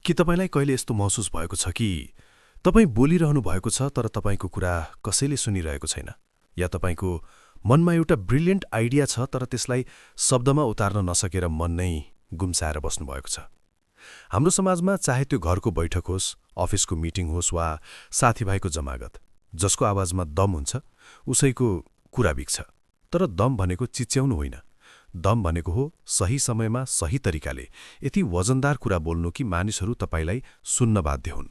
के तपाईलाई कहिले यस्तो महसुस भएको छ कि तपाईँ बोलिरहनु भएको छ तर तपाईँको कुरा कसैले सुनिरहेको छैन, या तपाईँको मनमा एउटा ब्रिलियन्ट आइडिया छ तर त्यसलाई शब्दमा उतार्न नसकेर मन नै गुम्साएर बस्नुभएको छ। हाम्रो समाजमा चाहे त्यो घरको बैठक होस्, अफिसको मिटिङ होस् वा साथीभाइको जमागत, जसको आवाजमा दम हुन्छ उसैको कुरा बिग्छ। तर दम भनेको चिच्याउनु होइन, दम भनेको हो सही समयमा सही तरिकाले यति वजनदार कुरा बोल्नु कि मानिसहरू तपाईलाई सुन्न बाध्य हुन्।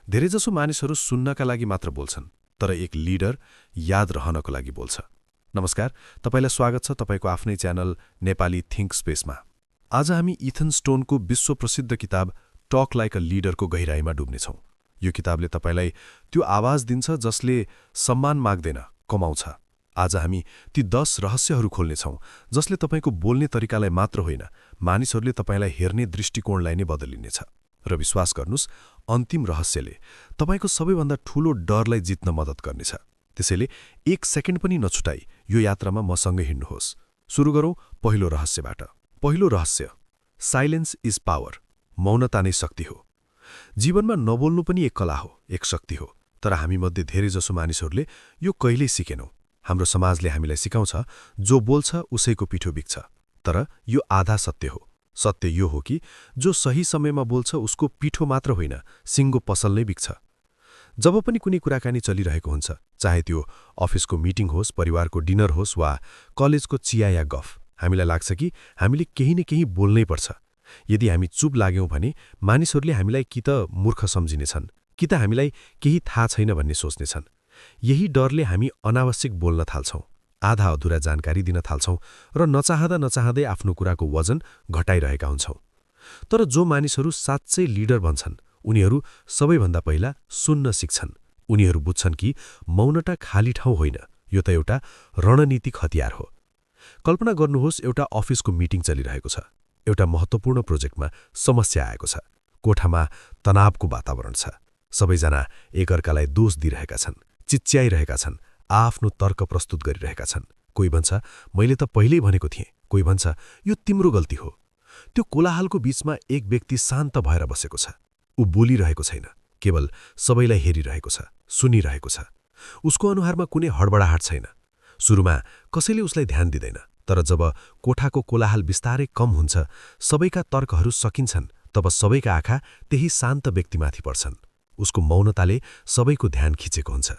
धेरैजसो मानिसहरू सुन्नका लागि मात्र बोल्छन्, तर एक लिडर याद रहनको लागि बोल्छ। नमस्कार, तपाईलाई स्वागत छ तपाईको आफ्नै च्यानल नेपाली थिङ्क स्पेसमा। आज हामी इथन स्टोनको विश्वप्रसिद्ध किताब टक लाइक अ लिडरको गहिराईमा डुब्नेछौँ। यो किताबले तपाईलाई त्यो आवाज दिन्छ जसले सम्मान माग्दैन, कमाउँछ। आज हामी ती 10 रहस्यहरू खोल्नेछौँ जसले तपाईँको बोल्ने तरिकालाई मात्र होइन, मानिसहरूले तपाईँलाई हेर्ने दृष्टिकोणलाई नै बदलिनेछ। र विश्वास गर्नुस्, अन्तिम रहस्यले तपाईँको सबैभन्दा ठूलो डरलाई जित्न मद्दत गर्नेछ। त्यसैले एक सेकेन्ड पनि नछुटाई यो यात्रामा मसँगै हिँड्नुहोस्। सुरु गरौँ पहिलो रहस्यबाट। पहिलो रहस्य, साइलेन्स इज पावर। मौनता नै शक्ति हो। जीवनमा नबोल्नु पनि एक कला हो, एक शक्ति हो। तर हामीमध्ये धेरैजसो मानिसहरूले यो कहिल्यै सिकेनौँ। हाम्रो समाजले हामीलाई सिकाउँछ, जो बोल्छ उसैको पिठो बिग्छ। तर यो आधा सत्य हो। सत्य यो हो कि जो सही समयमा बोल्छ उसको पिठो मात्र होइन, सिङ्गो पसल नै बिग्छ। जब पनि कुनै कुराकानी चलिरहेको हुन्छ, चाहे त्यो अफिसको मिटिङ होस्, परिवारको डिनर होस् वा कलेजको चिया या गफ, हामीलाई लाग्छ कि हामीले केही न केही बोल्नै पर्छ। यदि हामी चुप लाग्यौँ भने मानिसहरूले हामीलाई कि त मूर्ख सम्झिनेछन्, कि त हामीलाई केही थाहा छैन भन्ने सोच्नेछन्। यही डरले हामी अनावश्यक बोल्न थाल्छौँ, आधा अधुरा जानकारी दिन थाल्छौँ र नचाहँदा नचाहँदै आफ्नो कुराको वजन घटाइरहेका हुन्छौँ। तर जो मानिसहरू साँच्चै लिडर बन्छन्, उनीहरू सबैभन्दा पहिला सुन्न सिक्छन्। उनीहरू बुझ्छन् कि मौनता खाली ठाउँ होइन, यो त एउटा रणनीतिक हतियार हो। कल्पना गर्नुहोस्, एउटा अफिसको मिटिङ चलिरहेको छ। एउटा महत्त्वपूर्ण प्रोजेक्टमा समस्या आएको छ। कोठामा तनावको वातावरण छ। सबैजना एकअर्कालाई दोष दिइरहेका छन्, चिच्याइरहेका छन्, आफ्नो तर्क प्रस्तुत गरिरहेका छन्। कोही भन्छ, मैले त पहिल्यै भनेको थिएँ। कोही भन्छ, यो तिम्रो गल्ती हो। त्यो कोलाहलको बीचमा एक व्यक्ति शान्त भएर बसेको छ। ऊ बोलिरहेको छैन, केवल सबैलाई हेरिरहेको छ, सुनिरहेको छ। उसको अनुहारमा कुनै हडबडाहट छैन। सुरुमा कसैले उसलाई ध्यान दिँदैन, तर जब कोठाको कोलाहल बिस्तारै कम हुन्छ, सबैका तर्कहरू सकिन्छन्, तब सबैका आँखा त्यही शान्त व्यक्तिमाथि पर्छन्। उसको मौनताले सबैको ध्यान खिचेको हुन्छ।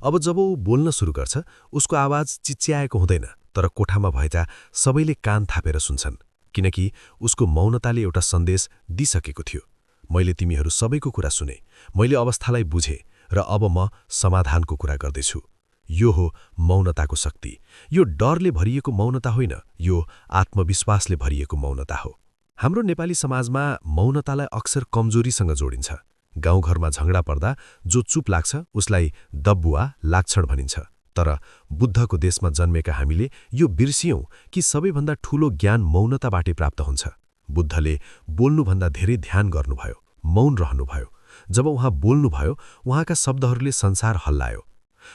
अब जब ऊ बोल्न सुरु गर्छ, उसको आवाज चिच्याएको हुँदैन, तर कोठामा भएका सबैले कान थापेर सुन्छन्, किनकि उसको मौनताले एउटा सन्देश दिइसकेको थियो। मैले तिमीहरू सबैको कुरा सुने, मैले अवस्थालाई बुझेँ र अब म समाधानको कुरा गर्दैछु। यो हो मौनताको शक्ति। यो डरले भरिएको मौनता होइन, यो आत्मविश्वासले भरिएको मौनता हो। हाम्रो नेपाली समाजमा मौनतालाई अक्सर कमजोरीसँग जोडिन्छ। गाउँघरमा झगडा पर्दा जो चुप लाग्छ उसलाई दब्बुवा लाक्षण भनिन्छ। तर बुद्धको देशमा जन्मेका हामीले यो बिर्सियौँ कि सबैभन्दा ठूलो ज्ञान मौनताबाटै प्राप्त हुन्छ। बुद्धले बोल्नुभन्दा धेरै ध्यान गर्नुभयो, मौन रहनुभयो। जब उहाँ बोल्नुभयो, उहाँका शब्दहरूले संसार हल्लायो।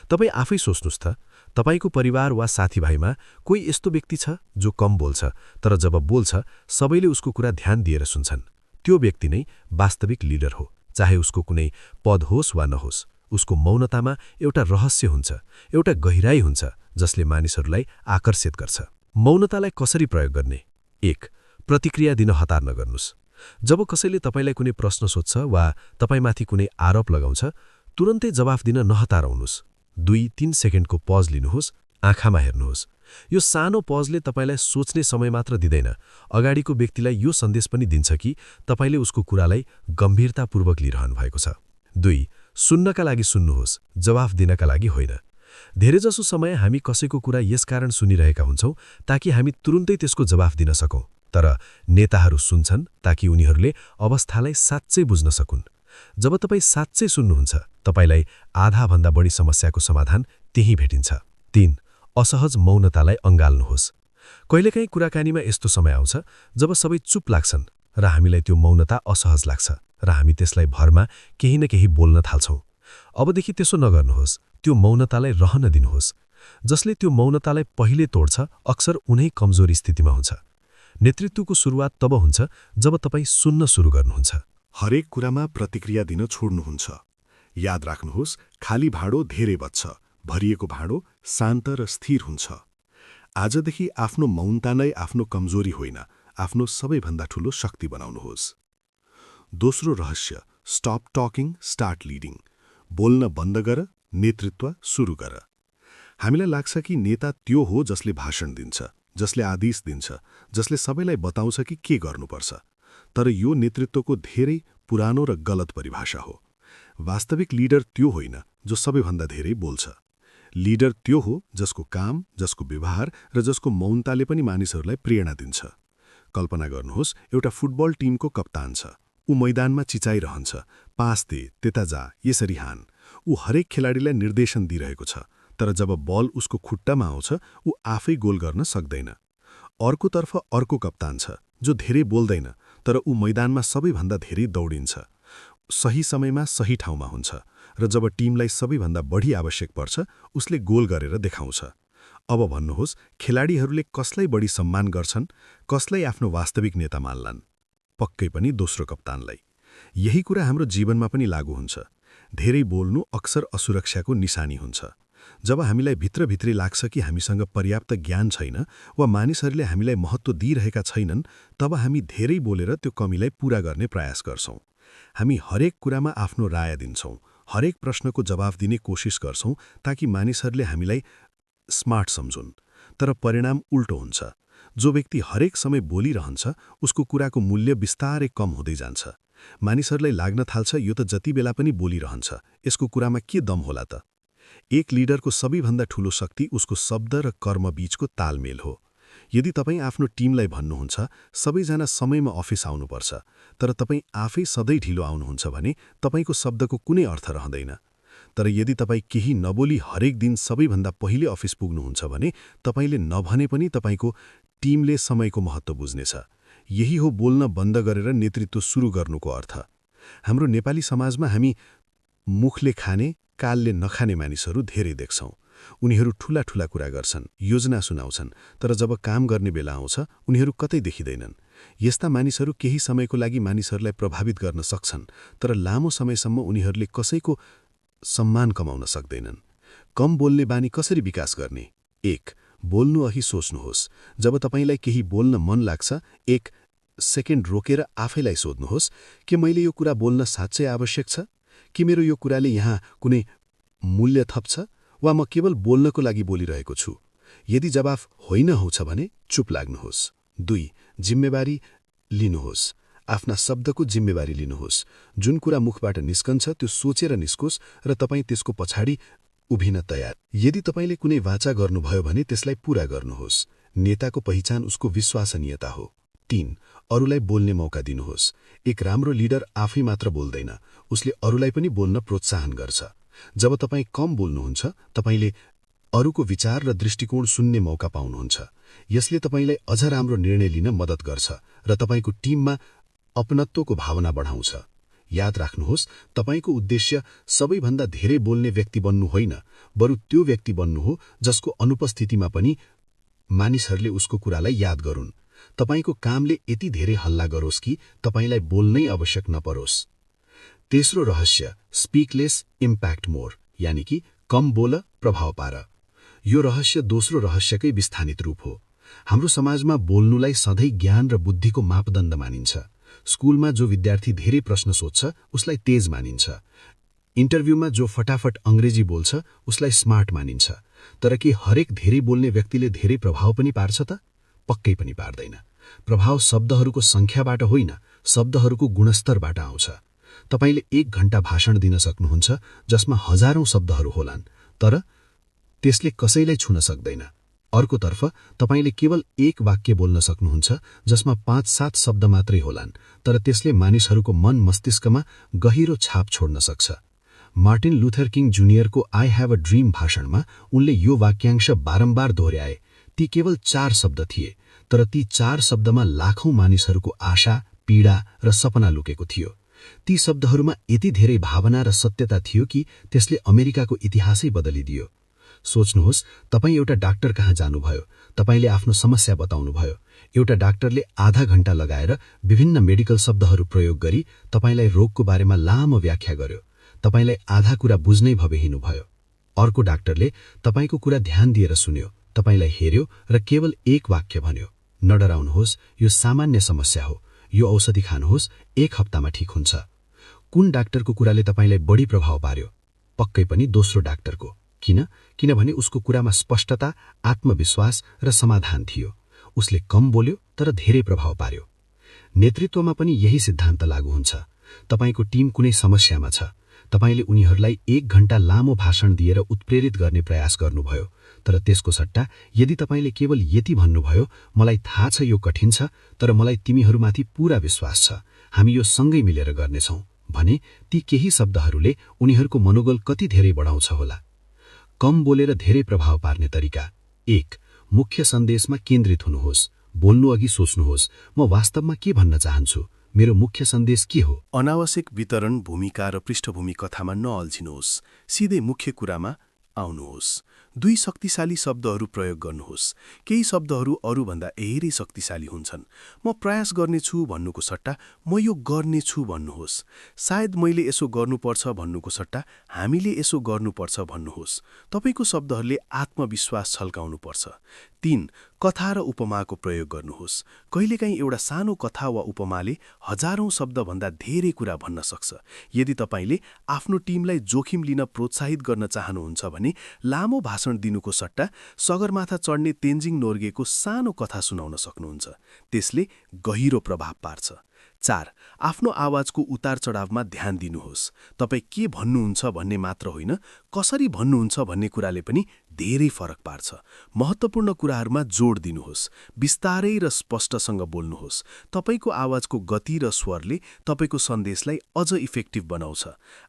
तपाईँ आफै सोच्नुहोस् त, तपाईको परिवार वा साथीभाइमा कोही यस्तो व्यक्ति छ जो कम बोल्छ, तर जब बोल्छ सबैले उसको कुरा ध्यान दिएर सुन्छन्। त्यो व्यक्ति नै वास्तविक लिडर हो। चाहे उसको कुनै पद होस् वा नहोस्, उसको मौनतामा एउटा रहस्य हुन्छ, एउटा गहिराई हुन्छ जसले मानिसहरूलाई आकर्षित गर्छ। मौनतालाई कसरी प्रयोग गर्ने? 1. प्रतिक्रिया दिन हतार नगर्नुस्। जब कसैले तपाईलाई कुनै प्रश्न सोध्छ वा तपाईमाथि कुनै आरोप लगाउँछ, तुरन्तै जवाफ दिन नहताराउनुस्। 2-3 सेकेन्डको पज लिनुहोस्, आँखामा हेर्नुहोस्। यो सानो पजले तपाईलाई सोच्ने समय मात्र दिँदैन, अगाडिको व्यक्तिलाई यो सन्देश पनि दिन्छ कि तपाईले उसको कुरालाई गम्भीरतापूर्वक लिइरहनु भएको छ। 2. सुन्नका लागि सुन्नुहोस्, जवाफ दिनका लागि होइन। धेरैजसो समय हामी कसैको कुरा यसकारण सुनिरहेका हुन्छौँ ताकि हामी तुरुन्तै त्यसको जवाफ दिन सकौँ। तर नेताहरू सुन्छन् ताकि उनीहरूले अवस्थालाई साँच्चै बुझ्न सकुन्। जब तपाईँ साँच्चै सुन्नुहुन्छ, तपाईलाई आधाभन्दा बढी समस्याको समाधान त्यही भेटिन्छ। 3. असहज मौनतालाई अँगाल्नुहोस्। कहिलेकाहीँ कुराकानीमा यस्तो समय आउँछ जब सबै चुप लाग्छन् र हामीलाई त्यो मौनता असहज लाग्छ र हामी त्यसलाई भरमा केही न केही बोल्न थाल्छौँ। अबदेखि त्यसो नगर्नुहोस्, त्यो मौनतालाई रहन दिनुहोस्। जसले त्यो मौनतालाई पहिले तोड्छ, अक्सर उनै कमजोर स्थितिमा हुन्छ। नेतृत्वको सुरुवात तब हुन्छ जब तपाईँ सुन्न सुरु गर्नुहुन्छ। हरेक कुरामा प्रतिक्रिया दिन छोड्नुहुन्छ। याद राख्नुहोस्, खाली भाँडो धेरै बच्छ, भरिएको भाँडो शान्त र स्थिर हुन्छ। आजदेखि आफ्नो मौनता नै आफ्नो कमजोरी होइन, आफ्नो सबैभन्दा ठूलो शक्ति बनाउनुहोस्। दोस्रो रहस्य, स्टप टकिङ, स्टार्ट लिडिङ। बोल्न बन्द गर, नेतृत्व सुरु गर। हामीलाई लाग्छ कि नेता त्यो हो जसले भाषण दिन्छ, जसले आदेश दिन्छ, जसले सबैलाई बताउँछ कि के गर्नुपर्छ। तर यो नेतृत्वको धेरै पुरानो र गलत परिभाषा हो। वास्तविक लिडर त्यो होइन जो सबैभन्दा धेरै बोल्छ। लिडर त्यो हो जसको काम, जसको व्यवहार र जसको मौनताले पनि मानिसहरूलाई प्रेरणा दिन्छ। कल्पना गर्नुहोस्, एउटा फुटबल टिमको कप्तान छ। ऊ मैदानमा चिचाइरहन्छ, पास दे, त्यता जा, यसरी हान। ऊ हरेक खेलाडीलाई निर्देशन दिइरहेको छ, तर जब बल उसको खुट्टामा आउँछ, ऊ आफै गोल गर्न सक्दैन। अर्कोतर्फ अर्को कप्तान छ जो धेरै बोल्दैन, तर ऊ मैदानमा सबैभन्दा धेरै दौडिन्छ, सही समयमा सही ठाउँमा हुन्छ, र जब टिमलाई सबैभन्दा बढी आवश्यक पर्छ, उसले गोल गरेर देखाउँछ। अब भन्नुहोस्, खेलाडीहरूले कसलाई बढी सम्मान गर्छन्, कसलाई आफ्नो वास्तविक नेता मान्लान्? पक्कै पनि दोस्रो कप्तानलाई। यही कुरा हाम्रो जीवनमा पनि लागू हुन्छ। धेरै बोल्नु अक्सर असुरक्षाको निशानी हुन्छ। जब हामीलाई भित्रभित्रै लाग्छ कि हामीसँग पर्याप्त ज्ञान छैन वा मानिसहरूले हामीलाई महत्त्व दिइरहेका छैनन्, तब हामी धेरै बोलेर त्यो कमीलाई पूरा गर्ने प्रयास गर्छौं। हामी हरेक कुरामा आफ्नो राय दिन्छौं, हरेक प्रश्नको जवाफ दिने कोसिस गर्छौं ताकि मानिसहरूले हामीलाई स्मार्ट सम्झुन्। तर परिणाम उल्टो हुन्छ। जो व्यक्ति हरेक समय बोलिरहन्छ, उसको कुराको मूल्य बिस्तारै कम हुँदै जान्छ। मानिसहरूलाई लाग्न थाल्छ यो त जति बेला पनि बोलिरहन्छ, यसको कुरामा के दम होला त? एक लिडरको सबैभन्दा ठूलो शक्ति उसको शब्द र कर्म बीचको तालमेल हो। यदि तपाईँ आफ्नो टिमलाई भन्नुहुन्छ सबैजना समयमा अफिस आउनुपर्छ, तर तपाईँ आफै सधैँ ढिलो आउनुहुन्छ भने तपाईको शब्दको कुनै अर्थ रहँदैन। तर यदि तपाईँ केही नबोली हरेक दिन सबैभन्दा पहिले अफिस पुग्नुहुन्छ भने तपाईले नभने पनि तपाईको टिमले समयको महत्त्व बुझ्नेछ। यही हो बोल्न बन्द गरेर नेतृत्व सुरु गर्नुको अर्थ। हाम्रो नेपाली समाजमा हामी मुखले खाने, कालले नखाने मानिसहरू धेरै देख्छौं। उनीहरू ठूला ठूला कुरा गर्छन्, योजना सुनाउँछन्, तर जब काम गर्ने बेला आउँछ उनीहरू कतै देखिँदैनन्। यस्ता मानिसहरू केही समयको लागि मानिसहरूलाई प्रभावित गर्न सक्छन्, तर लामो समयसम्म उनीहरूले कसैको सम्मान कमाउन सक्दैनन्। कम बोल्ने बानी कसरी विकास गर्ने? 1. बोल्नु अघि सोच्नुहोस्। जब तपाईलाई केही बोल्न मन लाग्छ, 1 सेकेन्ड रोकेर आफैलाई सोध्नुहोस्, के मैले यो कुरा बोल्न साँच्चै आवश्यक छ? कि मेरो यो कुराले यहाँ कुनै मूल्य थप्छ वा म केवल बोल्नको लागि बोलिरहेको छु? यदि जवाफ होइन हुन्छ भने चुप लाग्नुहोस्। 2. जिम्मेवारी लिनुहोस्। आफ्ना शब्दको जिम्मेवारी लिनुहोस्। जुन कुरा मुखबाट निस्कन्छ त्यो सोचेर निस्कोस् र तपाईँ त्यसको पछाडि उभिन तयार। यदि तपाईले कुनै वाचा गर्नुभयो भने त्यसलाई पूरा गर्नुहोस्। नेताको पहिचान उसको विश्वसनीयता हो। 3. अरूलाई बोल्ने मौका दिनुहोस्। एक राम्रो लिडर आफै मात्र बोल्दैन, उसले अरूलाई पनि बोल्न प्रोत्साहन गर्छ। जब तपाईँ कम बोल्नुहुन्छ, तपाईले अरूको विचार र दृष्टिकोण सुन्ने मौका पाउनुहुन्छ। यसले तपाईलाई अझ राम्रो निर्णय लिन मद्दत गर्छ र तपाईको टिममा अपनत्वको भावना बढाउँछ। याद राख्नुहोस्, तपाईको उद्देश्य सबैभन्दा धेरै बोल्ने व्यक्ति बन्नु होइन, बरु त्यो व्यक्ति बन्नु हो जसको अनुपस्थितिमा पनि मानिसहरूले उसको कुरालाई याद गरून्। तपाईको कामले यति धेरै हल्ला गरोस् कि तपाईलाई बोल्नै आवश्यक नपरोस्। तेस्रो रहस्य, स्पीक लेस इम्प्याक्ट मोर, यानी कि कम बोल प्रभाव पार। यो रहस्य दोस्रो रहस्यकै विस्थानित रूप हो। हाम्रो समाजमा बोल्नुलाई सधैँ ज्ञान र बुद्धिको मापदण्ड मानिन्छ। स्कुलमा जो विद्यार्थी धेरै प्रश्न सोध्छ उसलाई तेज मानिन्छ। इन्टरभ्यूमा जो फटाफट अंग्रेजी बोल्छ उसलाई स्मार्ट मानिन्छ। तर के हरेक धेरै बोल्ने व्यक्तिले धेरै प्रभाव पनि पार्छ त? पक्कै पनि पार्दैन। प्रभाव शब्दहरूको संख्याबाट होइन, शब्दहरूको गुणस्तरबाट आउँछ। तपाईले 1 घण्टा भाषण दिन सक्नुहुन्छ जसमा हजारौं शब्दहरू होलान्, तर त्यसले कसैलाई छुन सक्दैन। अर्कोतर्फ तपाईले केवल 1 वाक्य बोल्न सक्नुहुन्छ जसमा 5-7 शब्द मात्रै होलान्, तर त्यसले मानिसहरूको मन मस्तिष्कमा गहिरो छाप छोड्न सक्छ। मार्टिन लुथर किङ जुनियरको आई हैव अ ड्रीम भाषणमा उनले यो वाक्यांश बारम्बार दोहोर्याए। ती केवल 4 शब्द थिए, तर ती 4 शब्दमा लाखौं मानिसहरूको आशा, पीडा र सपना लुकेको थियो। ती शब्दहरूमा यति धेरै भावना र सत्यता थियो कि त्यसले अमेरिकाको इतिहासै बदलिदियो। सोच्नुहोस्, तपाईँ एउटा डाक्टर कहाँ जानुभयो, तपाईँले आफ्नो समस्या बताउनुभयो। एउटा डाक्टरले आधा घण्टा लगाएर विभिन्न मेडिकल शब्दहरू प्रयोग गरी तपाईँलाई रोगको बारेमा लामो व्याख्या गर्यो। तपाईँलाई आधा कुरा बुझ्नै भए हिँड्नुभयो। अर्को डाक्टरले तपाईँको कुरा ध्यान दिएर सुन्यो, तपाईँलाई हेर्यो र केवल एक वाक्य भन्यो, नडराउनुहोस्, यो सामान्य समस्या हो, यो औषधि खानुहोस्, 1 हप्तामा ठिक हुन्छ। कुन डाक्टरको कुराले तपाईँलाई बढी प्रभाव पार्यो? पक्कै पनि दोस्रो डाक्टरको। किनभने उसको कुरामा स्पष्टता, आत्मविश्वास र समाधान थियो। उसले कम बोल्यो तर धेरै प्रभाव पार्यो। नेतृत्वमा पनि यही सिद्धान्त लागू हुन्छ। तपाईको टिम कुनै समस्यामा छ, तपाईले उनीहरूलाई 1 घण्टा लामो भाषण दिएर उत्प्रेरित गर्ने प्रयास गर्नुभयो, तर त्यसको सट्टा यदि तपाईले केवल यति भन्नुभयो, मलाई थाहा छ यो कठिन छ, तर मलाई तिमीहरूमाथि पूरा विश्वास छ, हामी यो सँगै मिलेर गर्नेछौँ भने ती केही शब्दहरूले उनीहरूको मनोबल कति धेरै बढाउँछ होला। कम बोलेर धेरै प्रभाव पार्ने तरिका। 1. मुख्य सन्देशमा केन्द्रित हुनुहोस्। बोल्नु अघि सोच्नुहोस्, म वास्तवमा के भन्न चाहन्छु, मेरो मुख्य सन्देश के हो? अनावश्यक वितरण, भूमिका र पृष्ठभूमि कथामा नअल्झिनुहोस्, सिधै मुख्य कुरामा आउनुहोस्। 2 शक्तिशाली शब्दहरू प्रयोग गर्नुहोस्। केही शब्दहरू अरूभन्दा धेरै शक्तिशाली हुन्छन्। म प्रयास गर्नेछु भन्नुको सट्टा म यो गर्नेछु भन्नुहोस्। सायद मैले यसो गर्नुपर्छ भन्नुको सट्टा हामीले यसो गर्नुपर्छ भन्नुहोस्। तपाईको शब्दहरूले आत्मविश्वास छल्काउनुपर्छ। 3. कथा र उपमाको प्रयोग गर्नुहोस्। कहिलेकाहीँ एउटा सानो कथा वा उपमाले हजारौं शब्दभन्दा धेरै कुरा भन्न सक्छ। यदि तपाईले आफ्नो टिमलाई जोखिम लिन प्रोत्साहित गर्न चाहनुहुन्छ भने लामो भाषण दिनुको सट्टा सगरमाथा चढ्ने तेन्जिङ नोर्गेको सानो कथा सुनाउन सक्नुहुन्छ। त्यसले गहिरो प्रभाव पार्छ। 4. आफ्नो आवाजको उतार चढावमा ध्यान दिनुहोस्। तपाईँ के भन्नुहुन्छ भन्ने मात्र होइन, कसरी भन्नुहुन्छ भन्ने कुराले पनि धेरै फरक पार्छ। महत्त्वपूर्ण कुराहरूमा जोड दिनुहोस्। बिस्तारै र स्पष्टसँग बोल्नुहोस्। तपाईको आवाजको गति र स्वरले तपाईको सन्देशलाई अझ इफेक्टिभ बनाउँछ।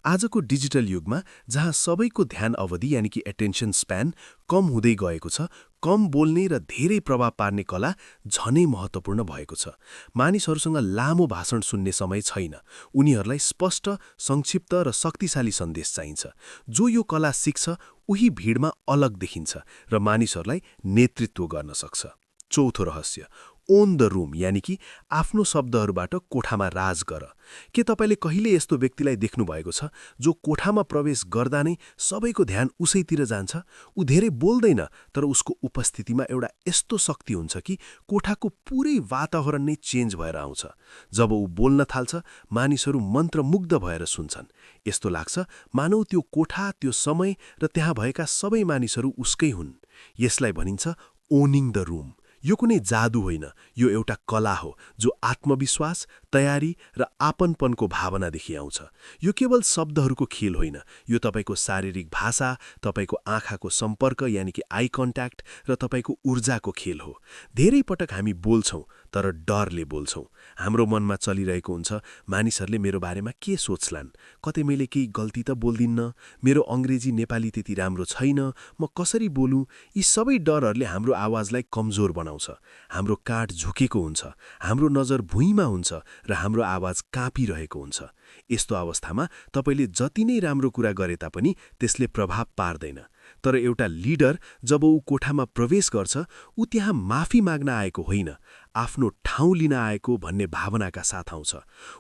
आजको डिजिटल युगमा जहाँ सबैको ध्यान अवधि यानि कि एटेन्सन स्प्यान कम हुँदै गएको छ, कम बोल्ने र धेरै प्रभाव पार्ने कला झनै महत्त्वपूर्ण भएको छ। मानिसहरूसँग लामो भाषण सुन्ने समय छैन। उनीहरूलाई स्पष्ट, संक्षिप्त र शक्तिशाली सन्देश चाहिन्छ। जो यो कला सिक्छ उही भिडमा अलग देखिन्छ र मानिसहरूलाई नेतृत्व गर्न सक्छ। 4थो रहस्य, ओन द रूम यानि कि आफ्नो शब्दहरूबाट कोठामा राज गर। के तपाईले कहिले यस्तो व्यक्तिलाई देख्नु भएको छ जो कोठामा प्रवेश गर्दा नै सबैको ध्यान उसैतिर जान्छ? ऊ धेरै बोल्दैन, तर उसको उपस्थितिमा एउटा यस्तो शक्ति हुन्छ कि कोठाको पुरै वातावरण नै चेन्ज भएर आउँछ। जब ऊ बोल्न थाल्छ, मानिसहरू मन्त्रमुग्ध भएर सुन्छन्। यस्तो लाग्छ मानौ त्यो कोठा, त्यो समय र त्यहाँ भएका सबै मानिसहरू उसकै हुन्। यसलाई भनिन्छ ओनिङ द रूम। यो कुनै जादु होइन, यो एउटा कला हो जो आत्मविश्वास, तयारी र आपनपनको भावनादेखि आउँछ। यो केवल शब्दहरूको खेल होइन, यो तपाईको शारीरिक भाषा, तपाईको आँखाको सम्पर्क यानि कि आई कन्ट्याक्ट र तपाईको ऊर्जाको खेल हो। धेरै पटक हामी बोल्छौँ तर डरले बोल्छौँ। हाम्रो मनमा चलिरहेको हुन्छ, मानिसहरूले मेरो बारेमा के सोच्लान्, कतै मैले केही गल्ती त बोल्दिन्न, मेरो अङ्ग्रेजी नेपाली त्यति राम्रो छैन, म कसरी बोलुँ? यी सबै डरहरूले हाम्रो आवाजलाई कमजोर बनाउँछ। हाम्रो काँध झुकेको हुन्छ, हाम्रो नजर भुइँमा हुन्छ र हाम्रो आवाज काँपिरहेको हुन्छ। यस्तो अवस्थामा तपाईले जति नै राम्रो कुरा गरे तापनि त्यसले प्रभाव पार्दैन। तर एउटा लिडर जब ऊ कोठामा प्रवेश गर्छ, ऊ त्यहाँ माफी माग्न आएको होइन, आफ्नो ठाउँ लिन आएको भन्ने भावनाका साथ आउँछ।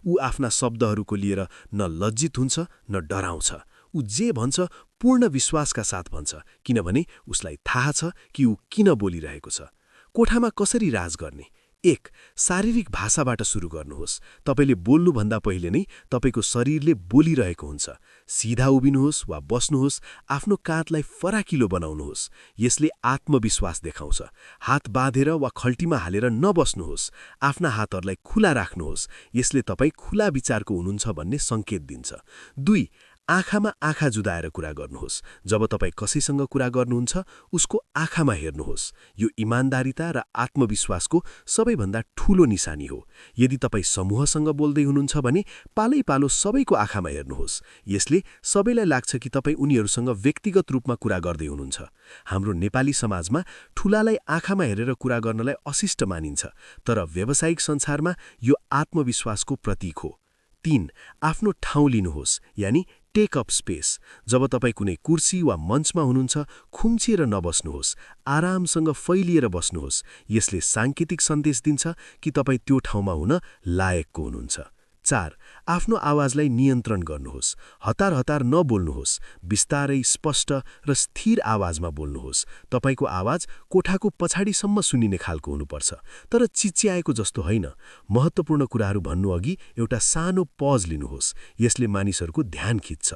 ऊ आफ्ना शब्दहरूको लिएर न लज्जित हुन्छ न डराउँछ। ऊ जे भन्छ पूर्ण विश्वासका साथ भन्छ, किनभने उसलाई थाहा छ कि ऊ किन बोलिरहेको छ। कोठामा कसरी राज गर्ने? 1. शारीरिक भाषाबाट सुरु गर्नुहोस्। तपाईले बोल्नुभन्दा पहिले नै तपाईको शरीरले बोलिरहेको हुन्छ। सिधा उभिनुहोस् वा बस्नुहोस्, आफ्नो काँधलाई फराकिलो बनाउनुहोस्। यसले आत्मविश्वास देखाउँछ। हात बाँधेर वा खल्टीमा हालेर नबस्नुहोस्। आफ्ना हातहरूलाई खुला राख्नुहोस्। यसले तपाईँ खुला विचारको हुनुहुन्छ भन्ने सङ्केत दिन्छ। 2. आँखामा आँखा जुदाएर कुरा गर्नुहोस्। जब तपाईँ कसैसँग कुरा गर्नुहुन्छ, उसको आँखामा हेर्नुहोस्। यो इमान्दारिता र आत्मविश्वासको सबैभन्दा ठूलो निशानी हो। यदि तपाईँ समूहसँग बोल्दै हुनुहुन्छ भने पालै पालो सबैको आँखामा हेर्नुहोस्। यसले सबैलाई लाग्छ कि तपाईँ उनीहरूसँग व्यक्तिगत रूपमा कुरा गर्दै हुनुहुन्छ। हाम्रो नेपाली समाजमा ठूलालाई आँखामा हेरेर कुरा गर्नलाई अशिष्ट मानिन्छ, तर व्यावसायिक संसारमा यो आत्मविश्वासको प्रतीक हो। 3. आफ्नो ठाउँ लिनुहोस्, यानि टेक अप स्पेस। जब तपाईँ कुनै कुर्सी वा मञ्चमा हुनुहुन्छ, खुम्चिएर नबस्नुहोस्, आरामसँग फैलिएर बस्नुहोस्। यसले साङ्केतिक सन्देश दिन्छ कि तपाईँ त्यो ठाउँमा हुन लायकको हुनुहुन्छ। 4. आफ्नो आवाजलाई नियन्त्रण गर्नुहोस्। हतार हतार नबोल्नुहोस्, बिस्तारै, स्पष्ट र स्थिर आवाजमा बोल्नुहोस्। तपाईको आवाज कोठाको पछाडिसम्म सुनिने खालको हुनुपर्छ, तर चिच्याएको जस्तो होइन। महत्त्वपूर्ण कुराहरू भन्नु अघि एउटा सानो पज लिनुहोस्, यसले मानिसहरूको ध्यान खिच्छ।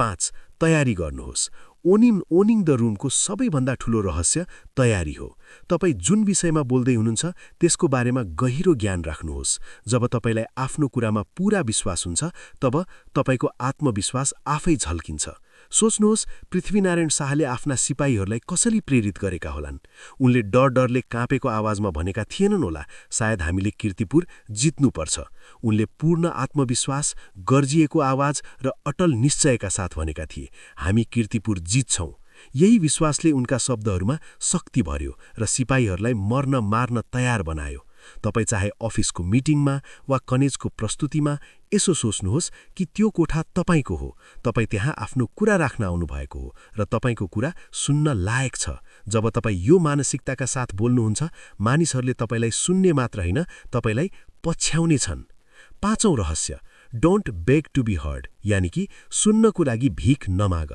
5. तयारी गर्नुहोस्। ओनिङ द रुमको सबैभन्दा ठूलो रहस्य तयारी हो। तपाईँ जुन विषयमा बोल्दै हुनुहुन्छ त्यसको बारेमा गहिरो ज्ञान राख्नुहोस्। जब तपाईँलाई आफ्नो कुरामा पूरा विश्वास हुन्छ, तब तपाईँको आत्मविश्वास आफै झल्किन्छ। सोच्नुहोस्, पृथ्वीनारायण शाहले आफ्ना सिपाहीहरूलाई कसरी प्रेरित गरेका होलान्। उनले डरले काँपेको आवाजमा भनेका थिएनन् होला, सायद हामीले कीर्तिपुर जित्नुपर्छ। उनले पूर्ण आत्मविश्वास, गर्जिएको आवाज र अटल निश्चयका साथ भनेका थिए, हामी कीर्तिपुर जित्छौँ। यही विश्वासले उनका शब्दहरूमा शक्ति भर्यो र सिपाहीहरूलाई मर्न मार्न तयार बनायो। तपाईँ चाहे अफिसको मिटिङमा वा कलेजको प्रस्तुतिमा, यसो सोच्नुहोस् कि त्यो कोठा तपाईँको हो। तपाईँ त्यहाँ आफ्नो कुरा राख्न आउनुभएको हो र तपाईँको कुरा सुन्न लायक छ। जब तपाईँ यो मानसिकताका साथ बोल्नुहुन्छ, मानिसहरूले तपाईँलाई सुन्ने मात्र होइन, तपाईँलाई पछ्याउने छन्। 5औं रहस्य, don't beg to be heard, यानि कि सुन्नको लागि भीख नमाग।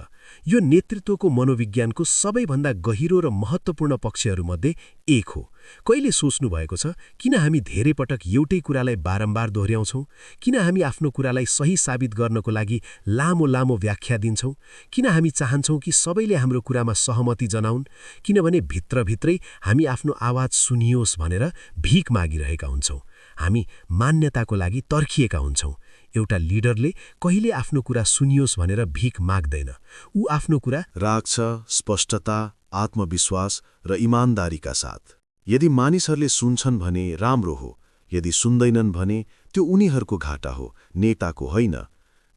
यो नेतृत्वको मनोविज्ञानको सबैभन्दा गहिरो र महत्त्वपूर्ण पक्षहरूमध्ये एक हो। कहिले सोच्नु भएको छ किन हामी धेरै पटक एउटै कुरालाई बारम्बार दोहोर्याउँछौँ? किन हामी आफ्नो कुरालाई सही साबित गर्नको लागि लामो व्याख्या दिन्छौँ? किन हामी चाहन्छौँ कि सबैले हाम्रो कुरामा सहमति जनाउन्? किनभने भित्रभित्रै हामी आफ्नो आवाज सुनियोस् भनेर भीख मागिरहेका हुन्छौँ। हामी मान्यताको लागि तर्किएका हुन्छौँ। एउटा लिडरले कहिले आफ्नो कुरा सुनियोस् भनेर भीख माग्दैन। ऊ आफ्नो कुरा राख्छ, स्पष्टता, आत्मविश्वास र इमानदारीका साथ। यदि मानिसहरूले सुन्छन् भने राम्रो हो, यदि सुन्दैनन् भने त्यो उनीहरूको घाटा हो, नेताको होइन।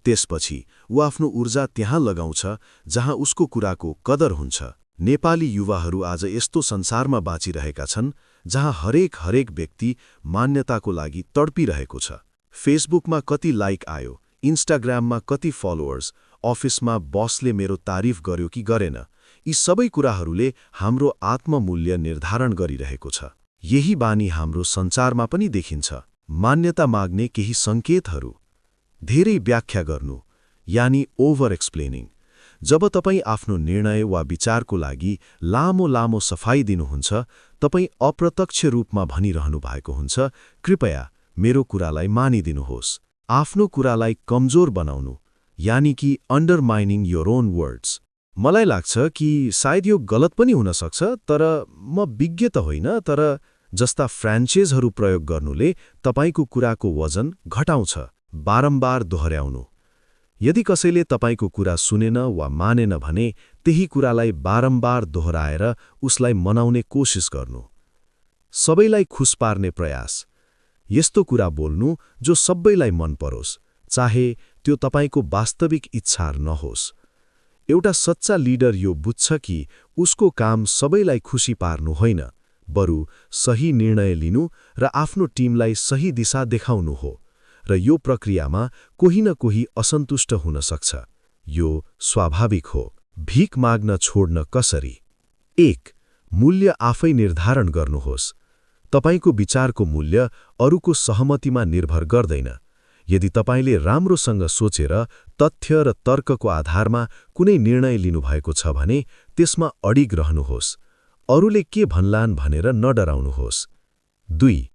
त्यसपछि ऊ आफ्नो ऊर्जा त्यहाँ लगाउँछ जहाँ उसको कुराको कदर हुन्छ। नेपाली युवाहरू आज यस्तो संसारमा बाँचिरहेका छन् जहाँ हरेक व्यक्ति मान्यताको लागि तडपिरहेको छ। फेसबुकमा कति लाइक आयो, इन्स्टाग्राममा कति फलोअर्स, अफिसमा बसले मेरो तारिफ गर्यो कि गरेन, यी सबै कुराहरूले हाम्रो आत्ममूल्य निर्धारण गरिरहेको छ। यही बानी हाम्रो सञ्चारमा पनि देखिन्छ। मान्यता माग्ने केही सङ्केतहरू, धेरै व्याख्या गर्नु, यानि ओभर एक्सप्लेनिङ। जब तपाईँ आफ्नो निर्णय वा विचारको लागि लामो सफाई दिनुहुन्छ, तपाईँ अप्रत्यक्ष रूपमा भनिरहनु भएको हुन्छ, कृपया मेरो कुरालाई मानिदिनुहोस्। आफ्नो कुरालाई कमजोर बनाउनु, यानि कि अन्डरमाइनिङ योर ओन वर्ड्स। मलाई लाग्छ कि सायद यो गलत पनि हुन सक्छ, तर म विज्ञ त होइन, तर जस्ता फ्रान्चेजहरू प्रयोग गर्नुले तपाईको कुराको वजन घटाउँछ। बारम्बार दोहोर्याउनु। यदि कसैले तपाईको कुरा सुनेन वा मानेन भने त्यही कुरालाई बारम्बार दोहोऱ्याएर उसलाई मनाउने कोसिस गर्नु। सबैलाई खुस पार्ने प्रयास। यस्तो कुरा बोल्नु जो सबैलाई मन परोस्, चाहे त्यो तपाईको वास्तविक इच्छा नहोस्। एउटा सच्चा लिडर यो बुझ्छ कि उसको काम सबैलाई खुसी पार्नु होइन, बरु सही निर्णय लिनु र आफ्नो टिमलाई सही दिशा देखाउनु हो। र यो प्रक्रियामा कोही न कोही असन्तुष्ट हुन सक्छ। यो स्वाभाविक हो। भीख माग्न छोड्न कसरी? 1. मूल्य आफै निर्धारण गर्नुहोस्। तपाईको विचारको मूल्य अरूको सहमतिमा निर्भर गर्दैन। यदि तपाईले राम्रोसँग सोचेर तथ्य र तर्कको आधारमा कुनै निर्णय लिनुभएको छ भने त्यसमा अडिग रहनुहोस्। अरूले के भन्लान् भनेर नडराउनुहोस्। 2.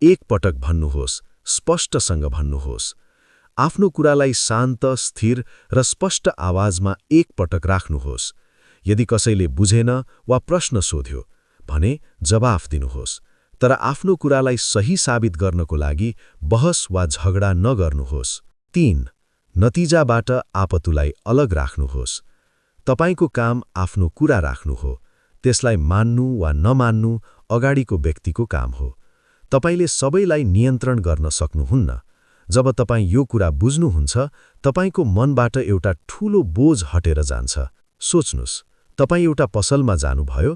एक पटक भन्नुहोस्, स्पष्टसँग भन्नुहोस्। आफ्नो कुरालाई शान्त, स्थिर र स्पष्ट आवाजमा एक पटक राख्नुहोस्। यदि कसैले बुझेन वा प्रश्न सोध्यो भने जवाफ दिनुहोस्, तर आफ्नो कुरालाई सही साबित गर्नको लागि बहस वा झगडा नगर्नुहोस्। 3. नतिजाबाट आपतुलाई अलग राख्नुहोस्। तपाईको काम आफ्नो कुरा राख्नु हो। त्यसलाई मान्नु वा नमान्नु अगाडिको व्यक्तिको काम हो। तपाईले सबैलाई नियन्त्रण गर्न सक्नुहुन्न। जब तपाईँ यो कुरा बुझ्नुहुन्छ, तपाईको मनबाट एउटा ठूलो बोझ हटेर जान्छ। सोच्नुस्, तपाईँ एउटा पसलमा जानुभयो,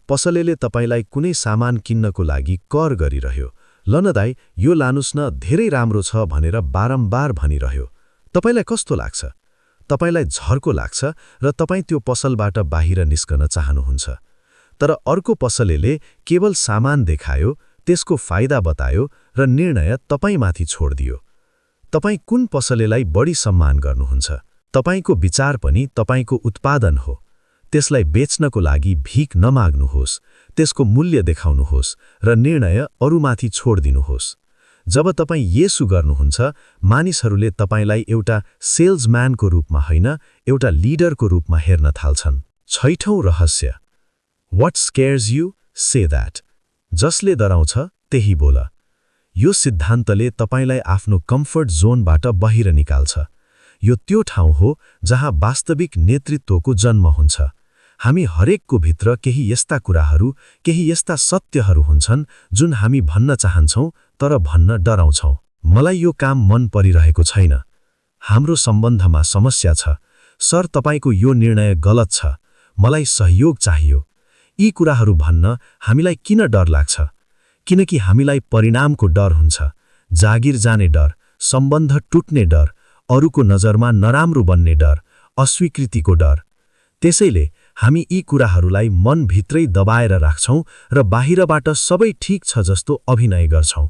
पसलेले तपाईलाई कुनै सामान किन्नको लागि कर गरिरह्यो। लन दाइ, यो लानुस् न, धेरै राम्रो छ भनेर बारम्बार भनिरह्यो। तपाईलाई कस्तो लाग्छ? तपाईलाई झर्को लाग्छ र तपाईँ त्यो पसलबाट बाहिर निस्कन चाहनुहुन्छ। तर अर्को पसलेले केवल सामान देखायो, त्यसको फाइदा बतायो र निर्णय तपाईमाथि छोड्दियो। तपाईँ कुन पसलेलाई बढी सम्मान गर्नुहुन्छ? तपाईको विचार पनि तपाईको उत्पादन हो। त्यसलाई बेच्नको लागि भीख नमाग्नुहोस्, त्यसको मूल्य देखाउनुहोस् र निर्णय अरूमाथि छोड्दिनुहोस्। जब तपाईँ येसु गर्नुहुन्छ, मानिसहरूले तपाईलाई एउटा सेल्सम्यानको रूपमा होइन, एउटा लिडरको रूपमा हेर्न थाल्छन्। छैठौं रहस्य, What scares you, say that. जसले डराउँछ त्यही बोल। यो सिद्धान्तले तपाईलाई आफ्नो कम्फर्ट जोनबाट बाहिर निकाल्छ। यो त्यो ठाउँ हो जहाँ वास्तविक नेतृत्वको जन्म हुन्छ। हामी हरेकको भित्र केही यस्ता कुराहरू, केही यस्ता सत्यहरू हुन्छन् जुन हामी भन्न चाहन्छौं तर भन्न डराउँछौं। मलाई यो काम मन परिरहेको छैन। हाम्रो सम्बन्धमा समस्या छ। सर, तपाईको यो निर्णय गलत छ। मलाई सहयोग चाहियो। यी कुराहरू भन्न हामीलाई किन डर लाग्छ? किनकि हामीलाई परिणामको डर हुन्छ, जागिर जाने डर, सम्बन्ध टुट्ने डर, अरूको नजरमा नराम्रो बन्ने डर, अस्वीकृतिको डर। त्यसैले हामी यी कुराहरूलाई मनभित्रै दबाएर राख्छौं र बाहिरबाट सबै ठीक छ जस्तो अभिनय गर्छौं।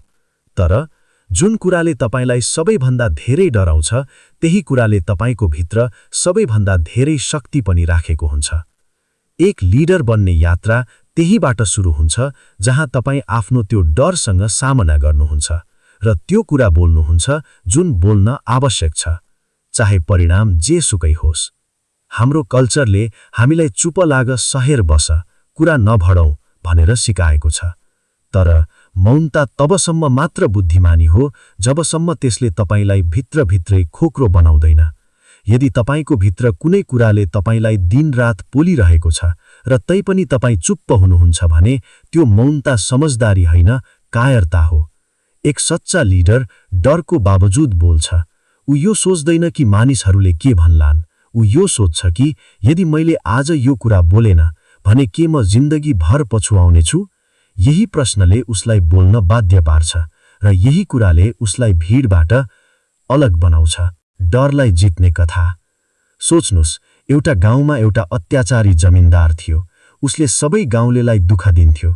तर जुन कुराले तपाईलाई सबैभन्दा धेरै डराउँछ, त्यही कुराले तपाईको भित्र सबैभन्दा धेरै शक्ति पनि राखेको हुन्छ। एक लिडर बन्ने यात्रा त्यहीबाट सुरु हुन्छ जहाँ तपाईँ आफ्नो त्यो डरसँग सामना गर्नुहुन्छ र त्यो कुरा बोल्नुहुन्छ जुन बोल्न आवश्यक छ, चाहे परिणाम जेसुकै होस्। हाम्रो कल्चरले हामीलाई चुप लाग सहेर बस, कुरा नभडौं भनेर सिकाएको छ। तर मौनता तबसम्म मात्र बुद्धिमानी हो जबसम्म त्यसले तपाईलाई भित्रभित्रै खोक्रो बनाउँदैन। यदि तपाईको भित्र कुनै कुराले तपाईलाई दिनरात पोलिरहेको छ र तैपनि तपाईँ चुप्प हुनुहुन्छ भने त्यो मौनता समझदारी होइन, कायरता हो। एक सच्चा लिडर डरको बावजुद बोल्छ। ऊ यो सोच्दैन कि मानिसहरूले के भन्लान्। ऊ यो सोच्छ कि यदि मैले आज यो कुरा बोलेन भने के म जिन्दगी भर पछुआउने छु? यही प्रश्नले उसलाई बोल्न बाध्य पार्छ र यही कुराले उसलाई भिडबाट अलग बनाउँछ। डरलाई जित्ने कथा। सोच्नुस्, एउटा गाउँमा एउटा अत्याचारी जमिनदार थियो। उसले सबै गाउँलेलाई दुःख दिन्थ्यो,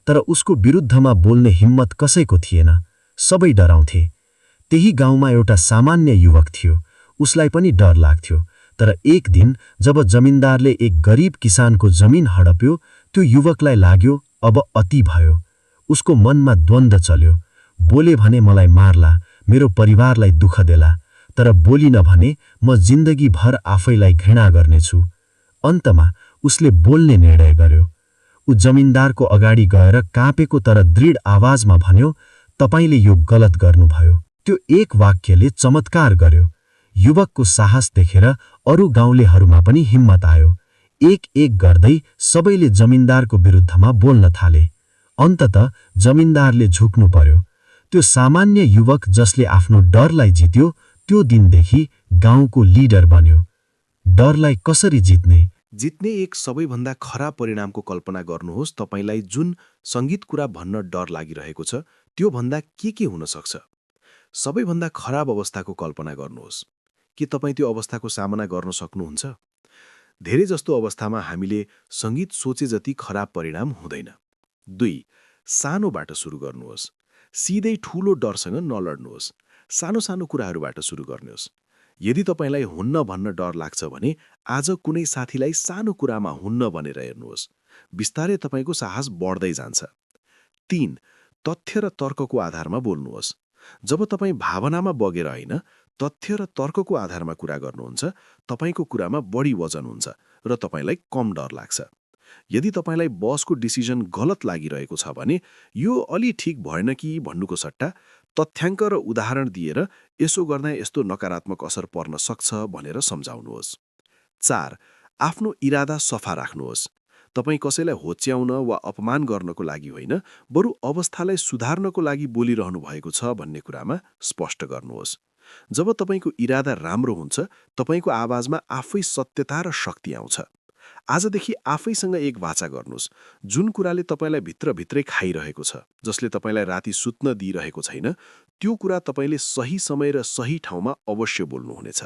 तर उसको विरुद्धमा बोल्ने हिम्मत कसैको थिएन। सबै डराउँथे। त्यही गाउँमा एउटा सामान्य युवक थियो। उसलाई पनि डर लाग्थ्यो। तर एक दिन जब जमिनदारले एक गरिब किसानको जमिन हडप्यो, त्यो युवकलाई लाग्यो अब अति भयो। उसको मनमा द्वन्द्व चल्यो। बोले भने मलाई मार्ला, मेरो परिवारलाई दुःख देला, तर बोलिन भने म जिन्दगी भर आफैलाई घृणा गर्नेछु। अन्तमा उसले बोल्ने निर्णय गर्यो। ऊ जमिनदारको अगाडि गएर काँपेको तर दृढ आवाजमा भन्यो, तपाईले यो गलत गर्नुभयो। त्यो एक वाक्यले चमत्कार गर्यो। युवकको साहस देखेर अरू गाउँलेहरूमा पनि हिम्मत आयो। एक एक गर्दै सबैले जमिनदारको विरुद्धमा बोल्न थाले। अन्ततः जमिनदारले झुक्नु पर्यो। त्यो सामान्य युवक जसले आफ्नो डरलाई जित्यो, त्यो दिनदेखि गाउँको लिडर बन्यो। डरलाई कसरी जित्ने? जित्ने एक सबैभन्दा खराब परिणामको कल्पना गर्नुहोस्। तपाईलाई जुन संगीत कुरा भन्न डर लागिरहेको छ, त्यो भन्दा के हुन सक्छ? सबैभन्दा खराब अवस्थाको कल्पना गर्नुहोस्। के तपाईँ त्यो अवस्थाको सामना गर्न सक्नुहुन्छ? धेरै जस्तो अवस्थामा हामीले संगीत सोचे जति खराब परिणाम हुँदैन। 2. सानोबाट सुरु गर्नुहोस्। सिधै ठूलो डरसँग नलड्नुहोस्। सानो सानो कुराहरूबाट सुरु गर्नुहोस्। यदि तपाईलाई हुन्न भन्न डर लाग्छ भने आज कुनै साथीलाई सानो कुरामा हुन्न भनेर हेर्नुहोस्। बिस्तारै तपाईको साहस बढ्दै जान्छ। 3. तथ्य र तर्कको आधारमा बोल्नुहोस्। जब तपाईँ भावनामा बगेर होइन, तथ्य र तर्कको आधारमा कुरा गर्नुहुन्छ, तपाईको कुरामा बढी वजन हुन्छ र तपाईलाई कम डर लाग्छ। यदि तपाईलाई बसको डिसिजन गलत लागिरहेको छ भने यो अलि ठिक भएन कि भन्नुको सट्टा तथ्याङ्क र उदाहरण दिएर यसो गर्दा यस्तो नकारात्मक असर पर्न सक्छ भनेर सम्झाउनुहोस्। 4. आफ्नो इरादा सफा राख्नुहोस्। तपाईँ कसैलाई होच्याउन वा अपमान गर्नको लागि होइन, बरु अवस्थालाई सुधार्नको लागि बोलिरहनु भएको छ भन्ने कुरामा स्पष्ट गर्नुहोस्। जब तपाईको इरादा राम्रो हुन्छ, तपाईको आवाजमा आफै सत्यता र शक्ति आउँछ। आजदेखि आफैसँग एक वाचा गर्नुहोस्। जुन कुराले तपाईलाई भित्रभित्रै खाइरहेको छ, जसले तपाईलाई राति सुत्न दिइरहेको छैन, त्यो कुरा तपाईले सही समय र सही ठाउँमा अवश्य बोल्नुहुनेछ।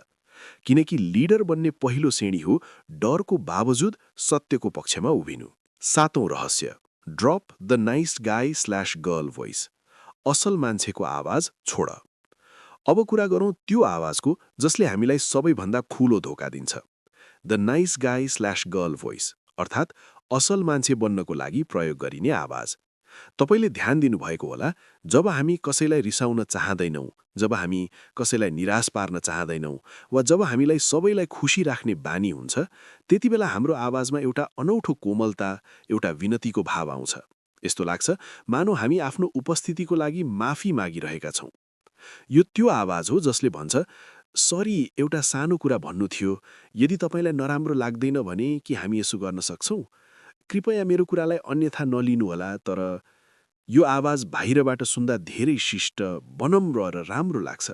किनकि लिडर बन्ने पहिलो श्रेणी हो डरको बावजुद सत्यको पक्षमा उभिनु। 7औं रहस्य, ड्रप द नाइस गाई/गर्ल भोइस। असल मान्छेको आवाज छोड। अब कुरा गरौँ त्यो आवाजको जसले हामीलाई सबैभन्दा ठूलो धोका दिन्छ। द नाइस गाई/गर्ल भोइस अर्थात् असल मान्छे बन्नको लागि प्रयोग गरिने आवाज। तपाईले ध्यान दिनुभएको होला, जब हामी कसैलाई रिसाउन चाहदैनौँ, जब हामी कसैलाई निराश पार्न चाहदैनौँ वा जब हामीलाई सबैलाई खुसी राख्ने बानी हुन्छ, त्यतिबेला हाम्रो आवाजमा एउटा अनौठो कोमलता, एउटा विनतीको भाव आउँछ। यस्तो लाग्छ मानौ हामी आफ्नो उपस्थितिको लागि माफी मागिरहेका छौँ। यो त्यो आवाज हो जसले भन्छ, सरी, एउटा सानो कुरा भन्नु थियो, यदि तपाईँलाई नराम्रो लाग्दैन भने के हामी यसो गर्न सक्छौँ? कृपया मेरो कुरालाई अन्यथा नलिनुहोला। तर यो आवाज बाहिरबाट सुन्दा धेरै शिष्ट, विनम्र र राम्रो लाग्छ,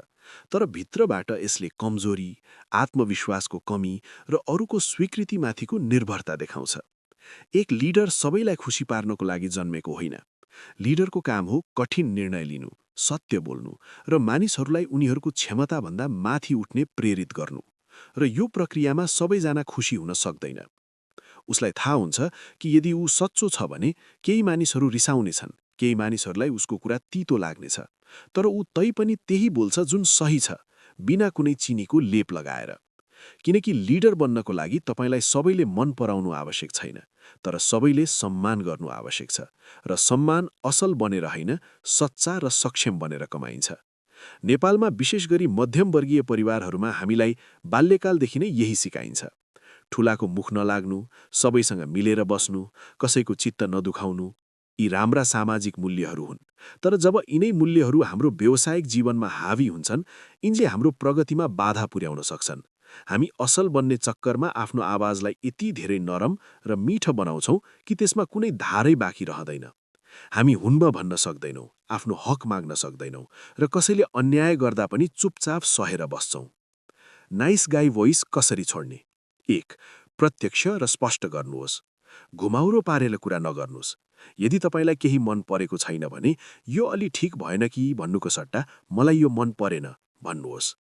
तर भित्रबाट यसले कमजोरी, आत्मविश्वासको कमी र अरूको स्वीकृतिमाथिको निर्भरता देखाउँछ। एक लिडर सबैलाई खुसी पार्नको लागि जन्मेको होइन। लिडरको काम हो कठिन निर्णय लिनु, सत्य बोल्नु र मानिसहरूलाई उनीहरूको क्षमताभन्दा माथि उठ्ने प्रेरित गर्नु। र यो प्रक्रियामा सबैजना खुसी हुन सक्दैन। उसलाई थाहा हुन्छ कि यदि ऊ सच्चो छ भने केही मानिसहरू रिसाउनेछन्, केही मानिसहरूलाई उसको कुरा तीतो लाग्नेछ, तर ऊ तैपनि त्यही बोल्छ जुन सही छ, बिना कुनै चिनीको लेप लगाएर। किनकि लिडर बन्नको लागि तपाईलाई सबैले मन पराउनु आवश्यक छैन, तर सबैले सम्मान गर्नु आवश्यक छ। र सम्मान असल बनेर होइन, सच्चा र सक्षम बनेर कमाइन्छ। नेपालमा विशेष गरी मध्यमवर्गीय परिवारहरूमा हामीलाई बाल्यकालदेखि नै यही सिकाइन्छ। ठूलाको मुख नलाग्नु, सबैसँग मिलेर बस्नु, कसैको चित्त नदुखाउनु, यी राम्रा सामाजिक मूल्यहरू हुन्। तर जब यिनै मूल्यहरू हाम्रो व्यावसायिक जीवनमा हावी हुन्छन्, यिनले हाम्रो प्रगतिमा बाधा पुर्याउन सक्छन्। हामी असल बन्ने चक्करमा आफ्नो आवाजलाई यति धेरै नरम र मिठो बनाउँछौँ कि त्यसमा कुनै धारै बाँकी रहँदैन। हामी हुन्न भन्न सक्दैनौँ, आफ्नो हक माग्न सक्दैनौँ र कसैले अन्याय गर्दा पनि चुपचाप सहेर बस्छौँ। नाइस गाई भोइस कसरी छोड्ने? 1. प्रत्यक्ष र स्पष्ट गर्नुहोस्। घुमाउरो पारेर कुरा नगर्नुहोस्। यदि तपाईलाई केही मन परेको छैन भने यो अलि ठिक भएन कि भन्नुको सट्टा मलाई यो मन परेन भन्नुहोस्।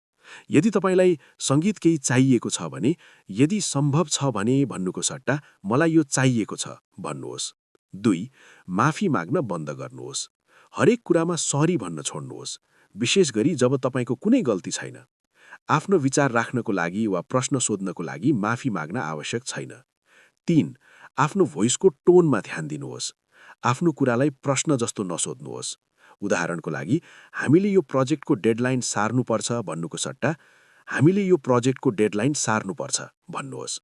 यदि तपाईलाई संगीत केही चाहिएको छ भने यदि सम्भव छ भने भन्नुको सट्टा मलाई यो चाहिएको छ भन्नुहोस्। 2. माफी माग्न बन्द गर्नुहोस्। हरेक कुरामा सरी भन्न छोड्नुहोस्, विशेष गरी जब तपाईको कुनै गल्ती छैन। आफ्नो विचार राख्नको लागि वा प्रश्न सोध्नको लागि माफी माग्न आवश्यक छैन। 3. आफ्नो भोइसको टोनमा ध्यान दिनुहोस्। आफ्नो कुरालाई प्रश्न जस्तो नसोध्नुहोस्। उदाहरणको लागि, हामीले यो प्रोजेक्टको डेडलाइन सार्नुपर्छ भन्नुको सट्टा हामीले यो प्रोजेक्टको डेडलाइन सार्नुपर्छ भन्नुहोस्।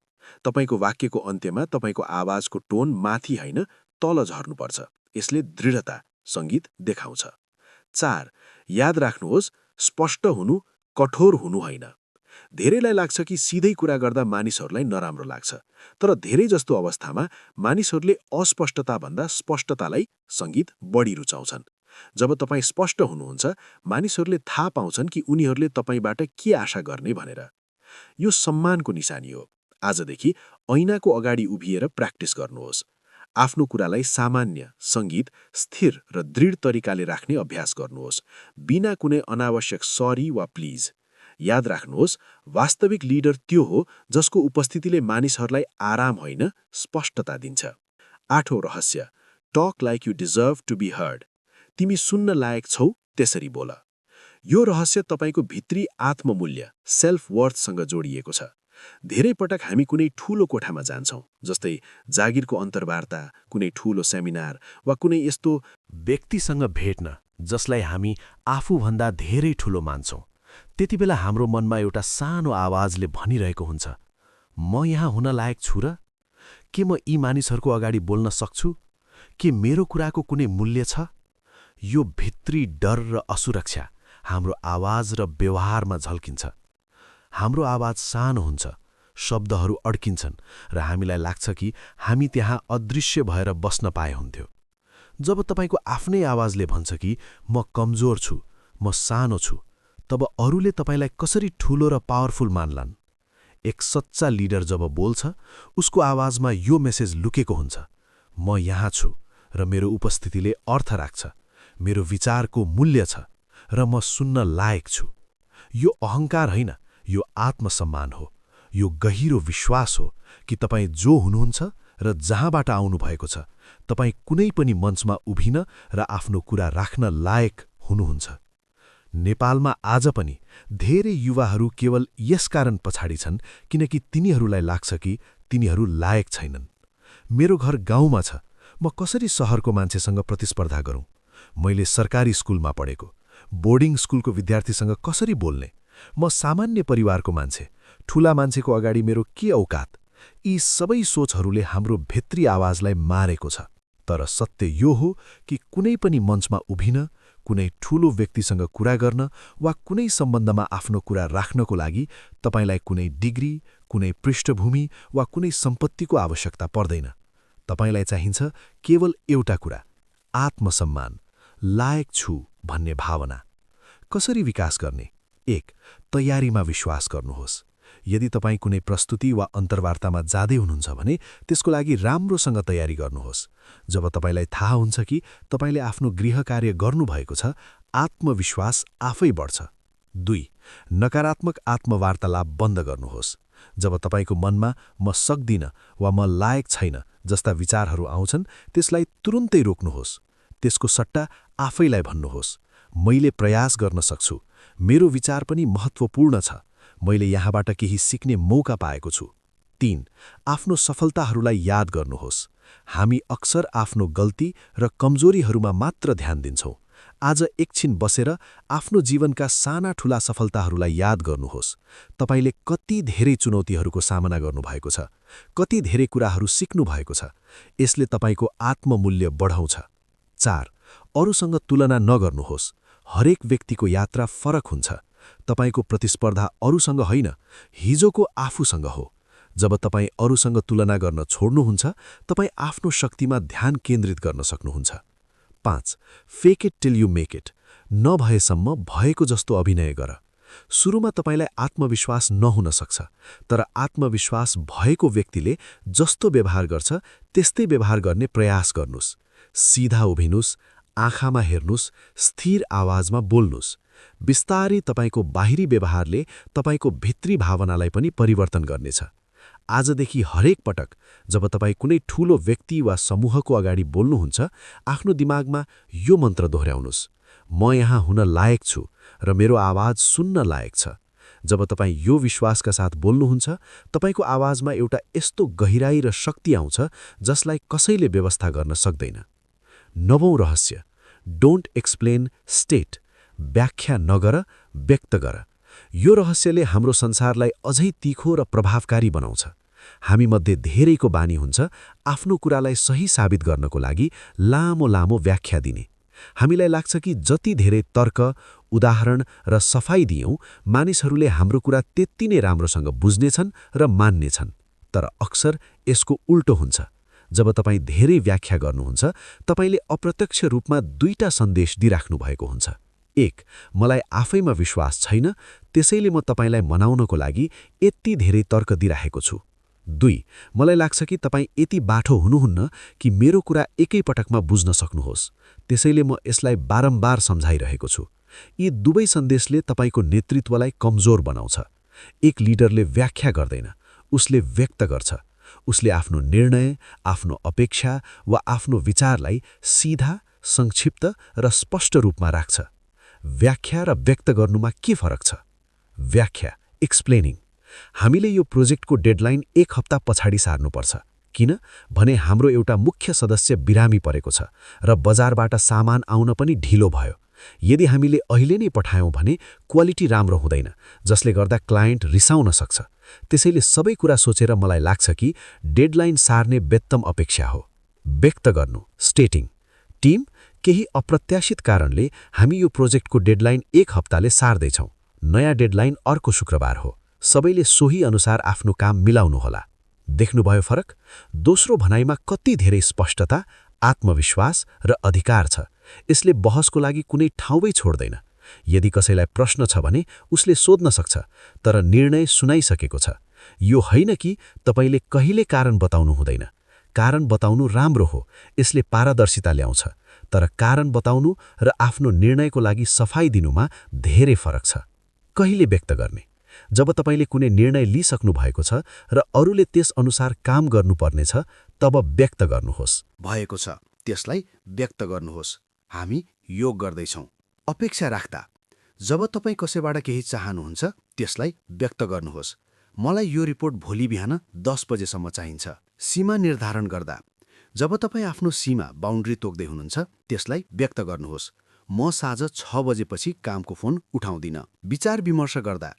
तपाईको वाक्यको अन्त्यमा तपाईको आवाजको टोन माथि होइन, तल झर्नुपर्छ। यसले दृढता, संगीत देखाउँछ। 4. याद राख्नुहोस्, स्पष्ट हुनु, कठोर हुनु होइन। धेरैलाई लाग्छ कि सिधै कुरा गर्दा मानिसहरूलाई नराम्रो लाग्छ, तर धेरै जस्तो अवस्थामा मानिसहरूले अस्पष्टताभन्दा स्पष्टतालाई संगीत बढी रुचाउँछन्। जब तपाईँ स्पष्ट हुनुहुन्छ, मानिसहरूले थाहा पाउँछन् कि उनीहरूले तपाईबाट के आशा गर्ने भनेर। यो सम्मानको निशानी हो। आजदेखि ऐनाको अगाडि उभिएर प्र्याक्टिस गर्नुहोस्। आफ्नो कुरालाई सामान्य, संगीत, स्थिर र दृढ तरिकाले राख्ने अभ्यास गर्नुहोस्, बिना कुनै अनावश्यक सरी वा प्लिज। याद राख्नुहोस्, वास्तविक लिडर त्यो हो जसको उपस्थितिले मानिसहरूलाई आराम होइन, स्पष्टता दिन्छ। 8औं रहस्य, talk like you deserve to be heard. तिमी सुन्न लायक छौ, त्यसरी बोल। यो रहस्य तपाईको भित्री आत्ममूल्य, सेल्फ वर्थसँग जोडिएको छ। धेरै पटक हामी कुनै ठूलो कोठामा जान्छौँ, जस्तै जागिरको अन्तर्वार्ता, कुनै ठूलो सेमिनार वा कुनै यस्तो व्यक्तिसँग भेट्न जसलाई हामी आफूभन्दा धेरै ठूलो मान्छौँ। त्यतिबेला हाम्रो मनमा एउटा सानो आवाजले भनिरहेको हुन्छ, म यहाँ हुन लायक छु र? के म यी मानिसहरूको अगाडि बोल्न सक्छु? के मेरो कुराको कुनै मूल्य छ? यो भित्री डर र असुरक्षा हाम्रो आवाज र व्यवहारमा झल्किन्छ। हाम्रो आवाज सानो हुन्छ, शब्दहरू अड्किन्छन् र हामीलाई लाग्छ कि हामी त्यहाँ अदृश्य भएर बस्न पाए हुन्थ्यो। जब तपाईको आफ्नै आवाजले भन्छ कि म कमजोर छु, म सानो छु, तब अरूले तपाईलाई कसरी ठूलो र पावरफुल मान्लान्? एक सच्चा लिडर जब बोल्छ, उसको आवाजमा यो मेसेज लुकेको हुन्छ, म यहाँ छु र मेरो उपस्थितिले अर्थ राख्छ, मेरो विचारको मूल्य छ र म सुन्न लायक छु। यो अहंकार होइन, यो आत्मसम्मान हो, यो गहिरो विश्वास हो कि तपाईँ जो हुनुहुन्छ र जहाँबाट आउनुभएको छ, तपाईँ कुनै पनि मञ्चमा उभिन र आफ्नो कुरा राख्न लायक हुनुहुन्छ। नेपालमा आज पनि धेरै युवाहरू केवल यसकारण पछाडि छन् किनकि तिनीहरूलाई लाग्छ कि तिनीहरू लायक छैनन्। मेरो घर गाउँमा छ, म कसरी सहरको मान्छेसँग प्रतिस्पर्धा गरौँ? मैले सरकारी स्कुलमा पढेको, बोर्डिङ स्कुलको विद्यार्थीसँग कसरी बोल्ने? म सामान्य परिवारको मान्छे, ठूला मान्छेको अगाडि मेरो के औकात? यी सबै सोचहरूले हाम्रो भित्री आवाजलाई मारेको छ। तर सत्य यो हो कि कुनै पनि मञ्चमा उभिन, कुनै ठूलो व्यक्तिसँग कुरा गर्न वा कुनै सम्बन्धमा आफ्नो कुरा राख्नको लागि तपाईलाई कुनै डिग्री, कुनै पृष्ठभूमि वा कुनै सम्पत्तिको आवश्यकता पर्दैन। तपाईलाई चाहिन्छ केवल एउटा कुरा, आत्मसम्मान, लायक छु भन्ने भावना। कसरी विकास गर्ने? 1. तयारीमा विश्वास गर्नुहोस्। यदि तपाईँ कुनै प्रस्तुति वा अन्तर्वार्तामा जाँदै हुनुहुन्छ भने त्यसको लागि राम्रोसँग तयारी गर्नुहोस्। जब तपाईलाई थाहा हुन्छ कि तपाईले आफ्नो गृह कार्य गर्नुभएको छ, आत्मविश्वास आफै बढ्छ। 2. नकारात्मक आत्मवार्तालाप बन्द गर्नुहोस्। जब तपाईको मनमा म सक्दिन वा म लायक छैन जस्ता विचारहरू आउँछन्, त्यसलाई तुरुन्तै रोक्नुहोस्। त्यसको सट्टा आफैलाई भन्नुहोस्, मैले प्रयास गर्न सक्छु, मेरो विचार पनि महत्त्वपूर्ण छ, मैले यहाँबाट केही सिक्ने मौका पाएको छु। 3. आफ्नो सफलताहरूलाई याद गर्नुहोस्। हामी अक्सर आफ्नो गल्ती र कमजोरीहरूमा मात्र ध्यान दिन्छौँ। आज एकछिन बसेर आफ्नो जीवनका साना ठूला सफलताहरूलाई याद गर्नुहोस्। तपाईले कति धेरै चुनौतीहरूको सामना गर्नुभएको छ, कति धेरै कुराहरू सिक्नु भएको छ। यसले तपाईको आत्ममूल्य बढाउँछ। 4. अरूसँग तुलना नगर्नुहोस्। हरेक व्यक्तिको यात्रा फरक हुन्छ। तपाईको प्रतिस्पर्धा अरूसँग होइन, हिजोको आफूसँग हो। जब तपाईँ अरूसँग तुलना गर्न छोड्नुहुन्छ, तपाईँ आफ्नो शक्तिमा ध्यान केन्द्रित गर्न सक्नुहुन्छ। 5. Fake it till you make it. नभएसम्म भएको जस्तो अभिनय गर। सुरुमा तपाईलाई आत्मविश्वास नहुन सक्छ, तर आत्मविश्वास भएको व्यक्तिले जस्तो व्यवहार गर्छ त्यस्तै व्यवहार गर्ने प्रयास गर्नुस्। सीधा उभिनुस्, आँखामा हेर्नुस्, स्थिर आवाजमा बोल्नुस्। बिस्तारै तपाईको बाहिरी व्यवहारले तपाईको भित्री भावनालाई पनि परिवर्तन गर्नेछ। आजदेखि हरेक पटक जब तपाईँ कुनै ठूलो व्यक्ति वा समूहको अगाडि बोल्नुहुन्छ, आफ्नो दिमागमा यो मन्त्र दोहोर्याउनुस्, म यहाँ हुन लायक छु र मेरो आवाज सुन्न लायक छ। जब तपाईँ यो विश्वासका साथ बोल्नुहुन्छ, तपाईको आवाजमा एउटा यस्तो गहिराई र शक्ति आउँछ जसलाई कसैले व्यवस्था गर्न सक्दैन। 9औं रहस्य, डोन्ट एक्सप्लेन, स्टेट। व्याख्या नगर, व्यक्त गर। यो रहस्यले हाम्रो संसारलाई अझै तीखो र प्रभावकारी बनाउँछ। हामीमध्ये धेरैको बानी हुन्छ आफ्नो कुरालाई सही साबित गर्नको लागि लामो लामो व्याख्या दिने। हामीलाई लाग्छ कि जति धेरै तर्क, उदाहरण र सफाई दियौं, मानिसहरूले हाम्रो कुरा त्यति नै राम्रोसँग बुझ्नेछन् र मान्नेछन्। तर अक्सर यसको उल्टो हुन्छ। जब तपाईँ धेरै व्याख्या गर्नुहुन्छ, तपाईले अप्रत्यक्ष रूपमा दुईटा सन्देश दिइराख्नु भएको हुन्छ। 1. मलाई आफैमा विश्वास छैन, त्यसैले म तपाईलाई मनाउनको लागि यति धेरै तर्क दिइराखेको छु। 2. मलाई लाग्छ कि तपाईँ यति बाठो हुनुहुन्न कि मेरो कुरा एकै पटकमा बुझ्न सक्नुहोस्, त्यसैले म यसलाई बारम्बार सम्झाइरहेको छु। यी दुवै सन्देशले तपाईको नेतृत्वलाई कमजोर बनाउँछ। एक लिडरले व्याख्या गर्दैन, उसले व्यक्त गर्छ। उसले आफ्नो निर्णय, आफ्नो अपेक्षा वा आफ्नो विचारलाई सीधा, संक्षिप्त र स्पष्ट रूपमा राख्छ। व्याख्या र व्यक्त गर्नुमा के फरक छ? व्याख्या, एक्सप्लेनिङ। हामीले यो प्रोजेक्टको डेडलाइन 1 हप्ता पछाडि सार्नुपर्छ। किन भने हाम्रो एउटा मुख्य सदस्य बिरामी परेको छ र बजारबाट सामान आउन पनि ढिलो भयो। यदि हामीले अहिले नै पठायौं भने क्वालिटी राम्रो हुँदैन, जसले गर्दा क्लायन्ट रिसाउन सक्छ। त्यसैले सबै कुरा सोचेर मलाई लाग्छ कि डेडलाइन सार्ने बेत्तम अपेक्षा हो। व्यक्त गर्नु, स्टेटिङ। टिम, केही अप्रत्याशित कारणले हामी यो प्रोजेक्टको डेडलाइन 1 हप्ताले सार्दैछौँ। नयाँ डेडलाइन अर्को शुक्रबार हो। सबैले सोही अनुसार आफ्नो काम मिलाउनुहोला। देख्नुभयो फरक? दोस्रो भनाइमा कति धेरै स्पष्टता, आत्मविश्वास र अधिकार छ। यसले बहसको लागि कुनै ठाउँै छोड्दैन। यदि कसैलाई प्रश्न छ भने उसले सोध्न सक्छ, तर निर्णय सुनाइसकेको छ। यो होइन कि तपाईले कहिले कारण बताउनु हुँदैन। कारण बताउनु राम्रो हो, यसले पारदर्शिता ल्याउँछ। तर कारण बताउनु र आफ्नो निर्णयको लागि सफाई दिनुमा धेरै फरक छ। कहिले व्यक्त गर्ने? जब तपाईँले कुनै निर्णय लिइसक्नु भएको छ र अरूले त्यसअनुसार काम गर्नुपर्नेछ, तब व्यक्त गर्नुहोस्। भएको छ त्यसलाई व्यक्त गर्नुहोस्। हामी योग गर्दैछौँ। अपेक्षा राख्दा जब तपाईँ कसैबाट केही चाहनुहुन्छ त्यसलाई व्यक्त गर्नुहोस्। मलाई यो रिपोर्ट भोलि बिहान 10 बजेसम्म चाहिन्छ। सीमा निर्धारण गर्दा जब तपाईँ आफ्नो सीमा बाउन्ड्री तोक्दै हुनुहुन्छ त्यसलाई व्यक्त गर्नुहोस्। म साँझ 6 बजेपछि कामको फोन उठाउँदिन। विचार विमर्श गर्दा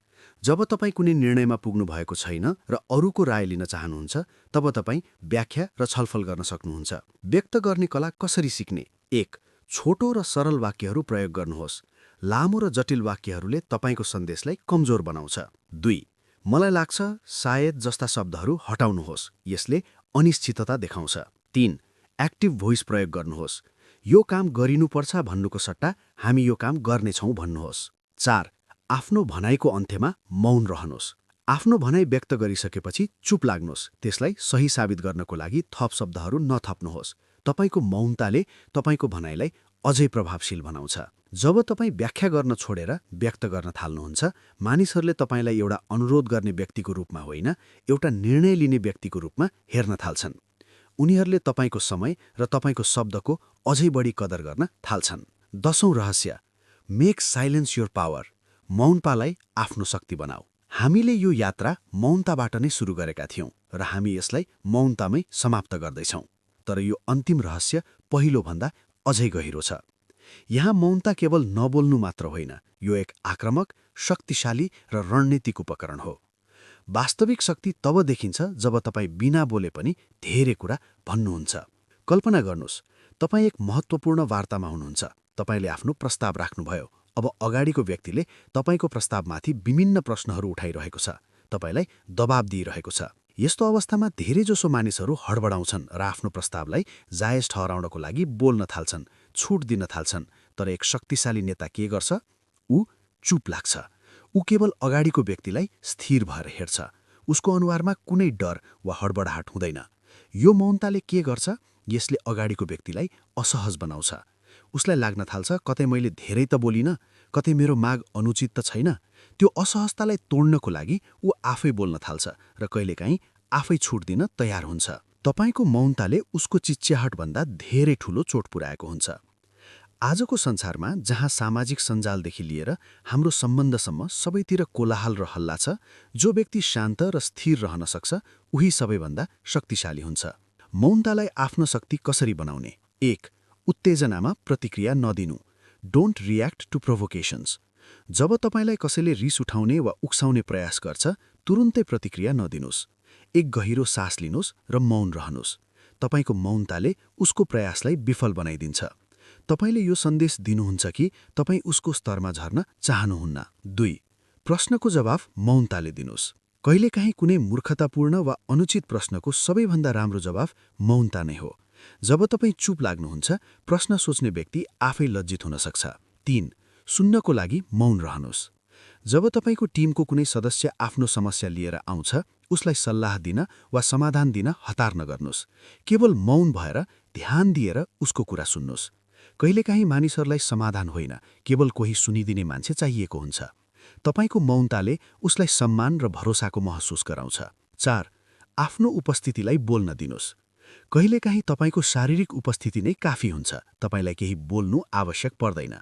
जब तपाईँ कुनै निर्णयमा पुग्नु भएको छैन र अरूको राय लिन चाहनुहुन्छ तब तपाईँ व्याख्या र छलफल गर्न सक्नुहुन्छ। व्यक्त गर्ने कला कसरी सिक्ने? 1. छोटो र सरल वाक्यहरू प्रयोग गर्नुहोस्। लामो र जटिल वाक्यहरूले तपाईँको सन्देशलाई कमजोर बनाउँछ। 2. मलाई लाग्छ, सायद जस्ता शब्दहरू हटाउनुहोस्। यसले अनिश्चितता देखाउँछ। 3. एक्टिभ भोइस प्रयोग गर्नुहोस्। यो काम गरिनुपर्छ भन्नुको सट्टा हामी यो काम गर्नेछौँ भन्नुहोस्। 4. आफ्नो भनाइको अन्त्यमा मौन रहनुहोस्। आफ्नो भनाइ व्यक्त गरिसकेपछि चुप लाग्नुहोस्। त्यसलाई सही साबित गर्नको लागि थप शब्दहरू नथप्नुहोस्। तपाईँको मौनताले तपाईँको भनाइलाई अझै प्रभावशील बनाउँछ। जब तपाईँ व्याख्या गर्न छोडेर व्यक्त गर्न थाल्नुहुन्छ, मानिसहरूले तपाईँलाई एउटा अनुरोध गर्ने व्यक्तिको रूपमा होइन, एउटा निर्णय लिने व्यक्तिको रूपमा हेर्न थाल्छन्। उनीहरूले तपाईँको समय र तपाईँको शब्दको अझै बढी कदर गर्न थाल्छन्। 10औं रहस्य, मेक साइलेन्स योर पावर। मौनतालाई आफ्नो शक्ति बनाऊ। हामीले यो यात्रा मौनताबाट नै सुरु गरेका थियौँ र हामी यसलाई मौनतामै समाप्त गर्दैछौँ। तर यो अन्तिम रहस्य पहिलोभन्दा अझै गहिरो छ। यहाँ मौनता केवल नबोल्नु मात्र होइन, यो एक आक्रामक, शक्तिशाली र रणनीतिक उपकरण हो। वास्तविक शक्ति तब देखिन्छ जब तपाईँ बिना बोले पनि धेरै कुरा भन्नुहुन्छ। कल्पना गर्नुहोस्, तपाईँ एक महत्त्वपूर्ण वार्तामा हुनुहुन्छ। तपाईँले आफ्नो प्रस्ताव राख्नुभयो। अब अगाडिको व्यक्तिले तपाईँको प्रस्तावमाथि विभिन्न प्रश्नहरू उठाइरहेको छ, तपाईँलाई दबाब दिइरहेको छ। यस्तो अवस्थामा धेरैजसो मानिसहरू हडबडाउँछन् र आफ्नो प्रस्तावलाई जायज ठहराउनको लागि बोल्न थाल्छन्, छुट दिन थाल्छन्। तर एक शक्तिशाली नेता के गर्छ? ऊ चुप लाग्छ। ऊ केवल अगाडिको व्यक्तिलाई स्थिर भएर हेर्छ। उसको अनुहारमा कुनै डर वा हडबडाहट हुँदैन। यो मौनताले के गर्छ? यसले अगाडिको व्यक्तिलाई असहज बनाउँछ। उसलाई लाग्न थाल्छ, कतै मैले धेरै त बोलिनँ, कतै मेरो माग अनुचित त छैन। त्यो असहजतालाई तोड्नको लागि ऊ आफै बोल्न थाल्छ र कहिलेकाहीँ आफै छुट दिन तयार हुन्छ। तपाईँको मौनताले उसको चिच्याहटभन्दा धेरै ठूलो चोट पुर्याएको हुन्छ। आजको संसारमा जहाँ सामाजिक सञ्जालदेखि लिएर हाम्रो सम्बन्धसम्म सबैतिर कोलाहल र हल्ला छ, जो व्यक्ति शान्त र स्थिर रहन सक्छ उही सबैभन्दा शक्तिशाली हुन्छ। मौनतालाई आफ्नो शक्ति कसरी बनाउने? 1. उत्तेजनामा प्रतिक्रिया नदिनु। Don't react to provocations. जब तपाईँलाई कसैले रिस उठाउने वा उक्साउने प्रयास गर्छ, तुरुन्तै प्रतिक्रिया नदिनुहोस्। एक गहिरो सास लिनुहोस् र मौन रहनुहोस्। तपाईँको मौनताले उसको प्रयासलाई विफल बनाइदिन्छ। तपाईँले यो सन्देश दिनुहुन्छ कि तपाईँ उसको स्तरमा झर्न चाहनुहुन्न। 2. प्रश्नको जवाफ मौनताले दिनुहोस्। कहिलेकाहीँ कुनै मूर्खतापूर्ण वा अनुचित प्रश्नको सबैभन्दा राम्रो जवाफ मौनता नै हो। जब तपाईँ चुप लाग्नुहुन्छ, प्रश्न सोच्ने व्यक्ति आफै लज्जित हुन सक्छ। 3. सुन्नको लागि मौन रहनुहोस्। जब तपाईँको टिमको कुनै सदस्य आफ्नो समस्या लिएर आउँछ, उसलाई सल्लाह दिन वा समाधान दिन हतार नगर्नुहोस्। केवल मौन भएर ध्यान दिएर उसको कुरा सुन्नुहोस्। कहिलेकाहीँ मानिसहरूलाई समाधान होइन, केवल कोही सुनिदिने मान्छे चाहिएको हुन्छ। तपाईँको मौनताले उसलाई सम्मान र भरोसाको महसुस गराउँछ। 4. आफ्नो उपस्थितिलाई बोल्न दिनुहोस्। कहिलेकाहीँ तपाईँको शारीरिक उपस्थिति नै काफी हुन्छ, तपाईँलाई केही बोल्नु आवश्यक पर्दैन।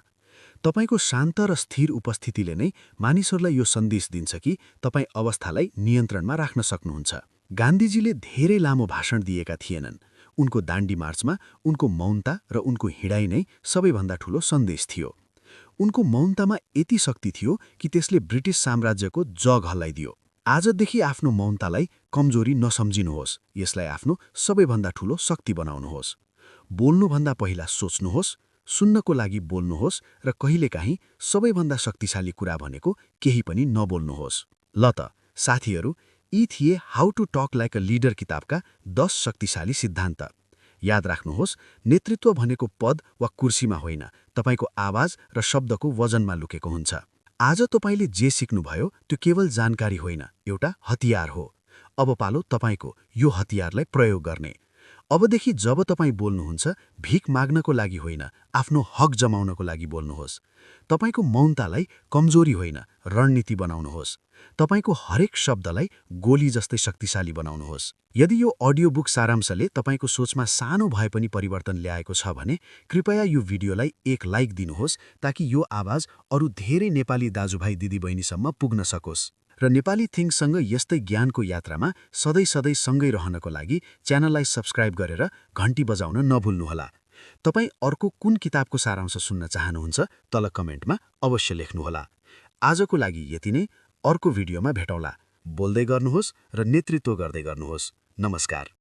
तपाईँको शान्त र स्थिर उपस्थितिले नै मानिसहरूलाई यो सन्देश दिन्छ कि तपाईँ अवस्थालाई नियन्त्रणमा राख्न सक्नुहुन्छ। गान्धीजीले धेरै लामो भाषण दिएका थिएनन्। उनको दाण्डी मार्चमा उनको मौनता र उनको हिँडाइ नै सबैभन्दा ठूलो सन्देश थियो। उनको मौनतामा यति शक्ति थियो कि त्यसले ब्रिटिस साम्राज्यको जग हल्लाइदियो। आजदेखि आफ्नो मौनतालाई कमजोरी नसम्झिनुहोस्, यसलाई आफ्नो सबैभन्दा ठूलो शक्ति बनाउनुहोस्। बोल्नुभन्दा पहिला सोच्नुहोस्, सुन्नको लागि बोल्नुहोस् र कहिलेकाहीँ सबैभन्दा शक्तिशाली कुरा भनेको केही पनि नबोल्नुहोस्। ल त साथीहरू, यी थिए how to talk like a leader किताबका 10 शक्तिशाली सिद्धान्त। याद राख्नुहोस्, नेतृत्व भनेको पद वा कुर्सीमा होइन, तपाईँको आवाज र शब्दको वजनमा लुकेको हुन्छ। आज तपाईँले जे सिक्नुभयो त्यो केवल जानकारी होइन, एउटा हतियार हो। अब पालो तपाईँको यो हतियारलाई प्रयोग गर्ने। अबदेखि जब तपाईँ बोल्नुहुन्छ, भिख माग्नको लागि होइन, आफ्नो हक जमाउनको लागि बोल्नुहोस्। तपाईँको मौनतालाई कमजोरी होइन, रणनीति बनाउनुहोस्। तपाईँको हरेक शब्दलाई गोली जस्तै शक्तिशाली बनाउनुहोस्। यदि यो अडियो बुक सारांशले तपाईँको सोचमा सानो भए पनि परिवर्तन ल्याएको छ भने कृपया यो भिडियोलाई एक लाइक दिनुहोस् ताकि यो आवाज अरू धेरै नेपाली दाजुभाइ दिदीबहिनीसम्म पुग्न सकोस्। र नेपाली थिङ्कसँग यस्तै ज्ञानको यात्रामा सधैँ सँगै रहनको लागि च्यानललाई सब्स्क्राइब गरेर घन्टी बजाउन नभुल्नुहोला। तपाईँ अर्को कुन किताबको सारांश सुन्न चाहनुहुन्छ तल कमेन्टमा अवश्य लेख्नुहोला। आजको लागि यति नै। अर्को भिडियोमा भेटौँला। बोल्दै गर्नुहोस् र नेतृत्व गर्दै गर्नुहोस्। नमस्कार।